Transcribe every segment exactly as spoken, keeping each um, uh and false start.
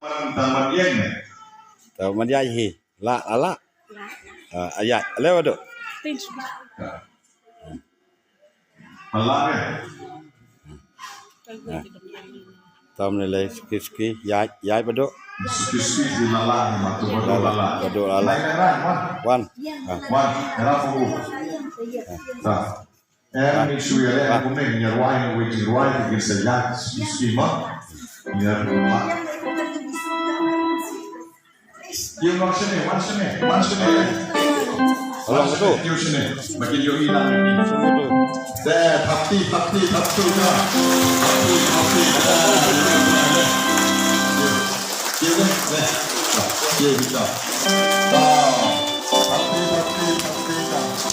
Tang ban ïeng ne? Tang ban ïaid hi. La, la, la. Ah, ïaid. Leh wadu. Pala ne? Tam ne lei suki suki. Ïaid, ïaid wadu. Suki suki di lala ne, ma tu wadu lala. Wadu lala. Wan. Wan. Era foku. Em, ni shu ïaleh kumne, ngi rwai, ngi rwai, ngi sa ïaid suki suki ma. Ngi rwai. Ïa, wan shane, wan shane, wan shane. Wan shane, ïa shane. Ba kin ïohi lang. Te, thap ti, thap ti, thap ti, thap ti, thap ti. Ïa, ïa, ïa. Ïa, ïa, ïa. Thap ti, thap ti, thap ti, thap ti.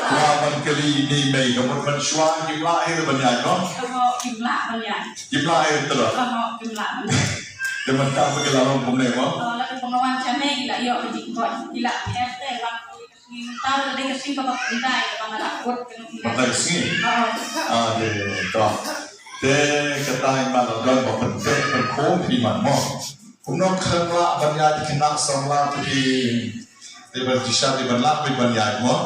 Ïa ban kylli ine i mei, ka mut mynshuwa kim lah hi ban ïaid, no? Kim lah ban ïaid. Kim lah hi tyrwa. Kim lah ban ïaid. Te mynta ba ki la long kumne, mo? Oh, la ki pynwan shane ki la ïoh ka jingkoit, ki la pher te wan. Mynta ka dei ka sngi kaba khyndai kaba nga la kut ka nong. Mynta ka sngi? Ah, dei, dei, dei. Te kata i man la don ba pyntip pynkhum phi man mo. Kumno khlem lah ban ïaid ki khynnah samla phi. Dei ban jingshisha dei ban lah ban ïaid mo.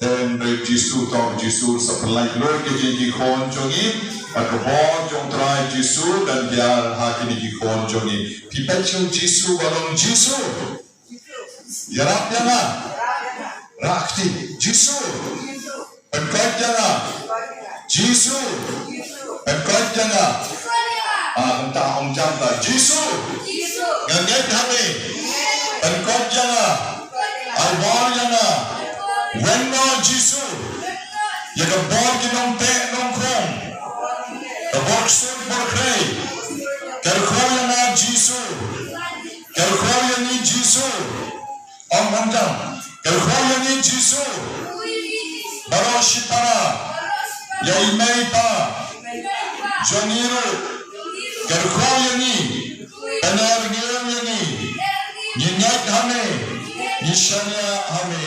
Te hynrei Jisu, to Jisu sa pynlait lut ki jingkyrkhu jong ngi. Bad ka bor jong Trai Jisu don biang ha kine ki khun jong ngi. Phi peit sha u Jisu ba long Jisu. Ïarap ïa nga. Rah kti. Jisu. Pynkoit ïa nga. Jisu. Pynkoit ïa nga. Ah, mynta ong jam ta. Jisu. Nga ngeit ha me. Pynkoit ïa nga. Ai bor ïa nga. Weng noh Jisu. Ïa ka bor ki nongteh nongkhong. Ka bor ksuid bor khrei. Kyrkhu ïa nga Jisu. Kyrkhu ïa ngi Jisu. Ong ngan jam. Kyrkhu ïa ngi Jisu. Baroh shipara. Ïa i mei i pa jong ngi ruh. Kyrkhu ïa ngi. Pynrem ïa ngi. Ngi ngeit ha me. Ngi shaniah ha me.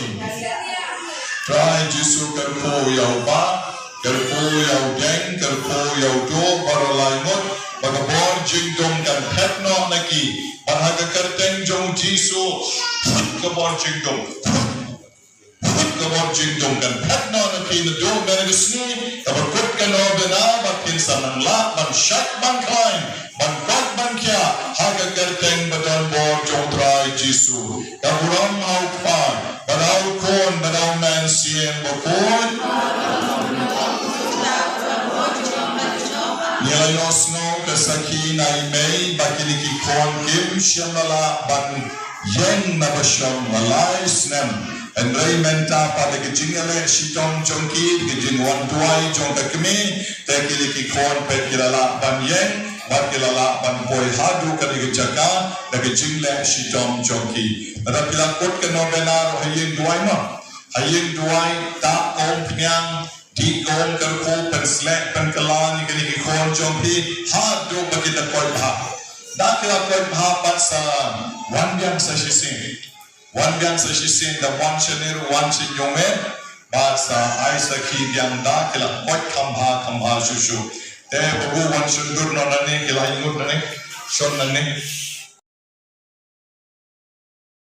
Trai Jisu, kyrkhu ïa u bah. Kyrkhu ïa u dieng, kyrkhu ïa u duh, baroh lai ngut, ba ka bor jingdum kan phet noh na ki, bad ha ka kyrteng jong u Jisu, phut ka bor jingdum, phut ka bor jingdum kan phet noh na ki naduh mynne ka sngi, kaba kut ka novena, ba kin sa nang lah ban shait ban khlaiñ, ban koit ban khiah, ha ka kyrteng ba don bor jong u Trai Jisu. Ka burom ha u Kpa, bad ha u Khun, bad ha u Mynsiem Bakhuid. Ngi la ïohsngew ka sakhi na i mei ba kine ki khun kim shym la lah ban ïeng na ba shong la lai snem. Hynrei mynta pat da ka jingïaleh shitom jong ki, da ka jingwan duwai jong ka kmie, te kine ki khun pat ki la lah ban ïeng bad ki la lah ban poi haduh kane ka jaka da ka jingleh shitom jong ki. Lada phi la kut ka novena ruh ha ïing duwai mo, ha ïing duwai, tap ka umphniang, dih ka umkyrkhu, pynsleh pynkylla ïa kine ki khun jong phi haduh ba ki da koit bha. Da ki la koit bha pat sa wan biang sa shisien. Wan biang sa shisien, da wan shane ruh wan sha ñiuh eh, bad sa ai sakhi biang da ki la koit kham bha kham bha shuh shuh. Te babu wan shon dur noh nangne, ki la ïngut nangne, shon nangne.